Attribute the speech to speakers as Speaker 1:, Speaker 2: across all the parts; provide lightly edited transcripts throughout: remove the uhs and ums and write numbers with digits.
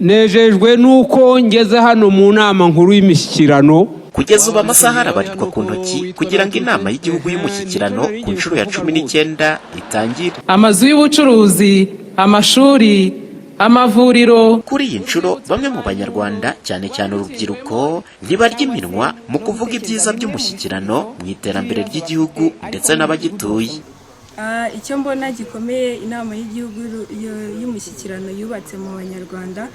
Speaker 1: Nejejwe nuko ngeze hano mu nama nkuru y'imishyikirano.
Speaker 2: Kugeza ubu amasaha arabarirwa ku ntoki kugira ngo Inama y'Igihugu y'Umushyikirano ku nshuro ya 19 itangire.
Speaker 3: Amazu y'ubucuruzi, amashuri, amavuriro.
Speaker 2: Kuri iyi nshuro, bamwe mu Banyarwanda, cyane cyane urubyiruko, ntibarya iminwa mu kuvuga ibyiza by'umushyikirano mu iterambere ry'igihugu ndetse n'abagituye.
Speaker 4: Icyo mbona gikomeye Inama y'Igihugu y'Umushyikirano yubatse mu Banyarwanda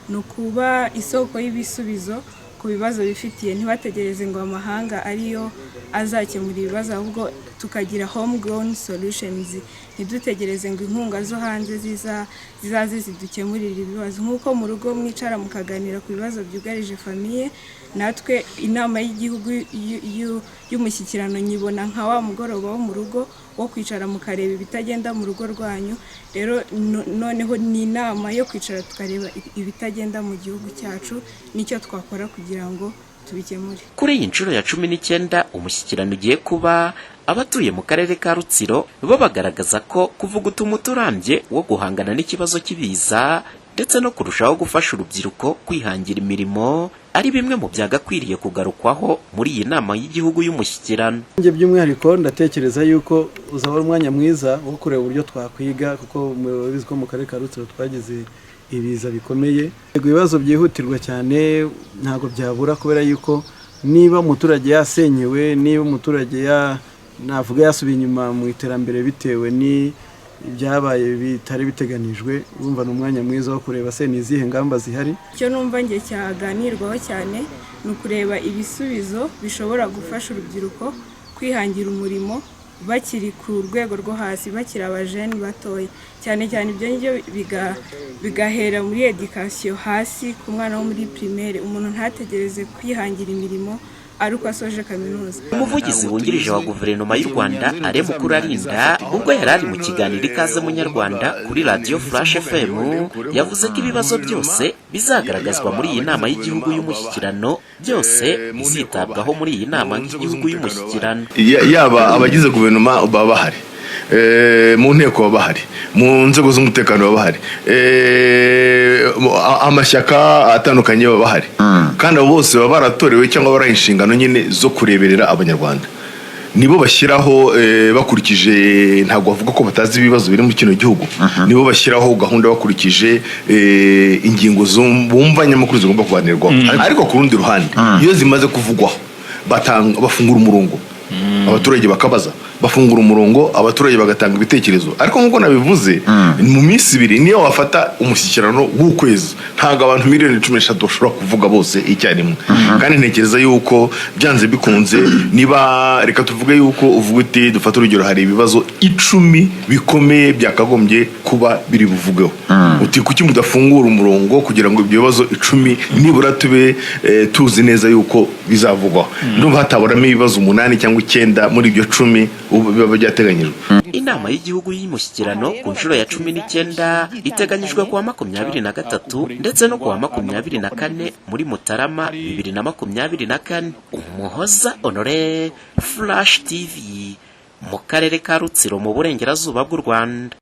Speaker 4: ni ukuba isoko y'ibisubizo ku bibazo bifitiye, ntibategereze ngo amahanga ariyo azakemura ibibazo, ahubwo tukagira home grown solutions, ntidutegereze ngo inkunga zo hanze zizaze zidukemurire ibibazo. Nk'uko mu rugo mwicara mukaganira ku bibazo byugarije famille, natwe Inama y'Igihugu y'Umushyikirano nyibona nka wa mugoroba wo mu rugo wo kwicara mukareba ibitagenda mu rugo rwanyu. Rero noneho ni inama yo kwicara tukareba ibitagenda mu gihugu cyacu n'icyo twakora kugira ngo tubikemure.
Speaker 2: Kuri iyi nshuro ya 19 umushyikirano ugiye kuba, abatuye mu karere ka Rutsiro bo bagaragaza ko kuvuguta umuti urambye wo guhangana n'ikibazo cy'ibiza ndetse no kurushaho gufasha urubyiruko kwihangira imirimo ari bimwe mu byagakwiriye kugarukwaho muri iyi Nama y'Igihugu y'Umushyikirano.
Speaker 5: Njye by'umwihariko ndatekereza yuko uzaba ari umwanya mwiza wo kureba uburyo twakwiga, kuko murabizi ko mu karere ka Rutsiro twagize ibiza bikomeye. Yego, ibibazo byihutirwa cyane ntabwo byabura, kubera yuko niba umuturage yasenyewe, niba umuturage navuga yasubiye inyuma mu iterambere bitewe ni ibyabaye bitari biteganijwe, urumva ni umwanya mwiza wo kureba se ni izihe ngamba zihari.
Speaker 4: Icyo numva njye cyaganirwaho cyane ni ukureba ibisubizo bishobora gufasha urubyiruko kwihangira umurimo bakiri ku rwego rwo hasi, bakiri abajeni batoya cyane cyane. Ibyo ngibyo bigahera muri éducation hasi ku mwana wo muri primaire, umuntu ntategereze kwihangira imirimo ari uko asoje kaminuza.
Speaker 2: Umuvugizi wungirije wa Guverinoma y'u Rwanda, Alain Mukuralinda, ubwo yari ari mu kiganiro Ikaze Munyarwanda kuri Radiyo Flash FM, yavuze ko ibibazo byose bizagaragazwa muri iyi Nama y'Igihugu y'Umushyikirano byose bizitabwaho muri iyi Nama y'Igihugu y'Umushyikirano.
Speaker 6: Yaba abagize guverinoma baba bahari, mu nteko baba bahari, mu nzego z'umutekano baba bahari, amashyaka atandukanye baba bahari, kandi abo bose baba baratorewe cyangwa baraha inshingano nyine zo kureberera Abanyarwanda. Nibo bashyiraho bakurikije, ntabwo bavuga ko batazi ibibazo biri muri kino gihugu, nibo bashyiraho gahunda bakurikije ingingo bumva nyamukuru zigomba kuganirwaho. Ariko ku rundi ruhande, iyo zimaze kuvugwaho, batanga, bafungura umurongo, abaturage bakabaza, bafungura umurongo, abaturage bagatanga ibitekerezo. Ariko nk'uko nabivuze, mu minsi 2, niyo wafata umushyikirano w'ukwezi, ntabwo abantu miliyoni 13 bashobora kuvuga bose icyarimwe. Kandi ntekereza yuko byanze bikunze, niba reka tuvuge yuko uvuga uti, dufate urugero, hari ibibazo 10 bikomeye byakagombye kuba biri buvugeho, uti kuki mudafungura umurongo kugira ngo ibyo bibazo 10 nibura tube tuzi neza yuko bizavugwaho? Ndumva hataburamo ibibazo umunani cyangwa icyenda muri ibyo 10 ubu biba byateganyijwe.
Speaker 2: Inama y'Igihugu y'Umushyikirano ku nshuro ya 19 iteganyijwe kuwa 23 ndetse no kuwa 24 muri Mutarama 2024. Umuhoza Honore, Flash TV, mu karere ka Rutsiro mu Burengerazuba bw'u Rwanda.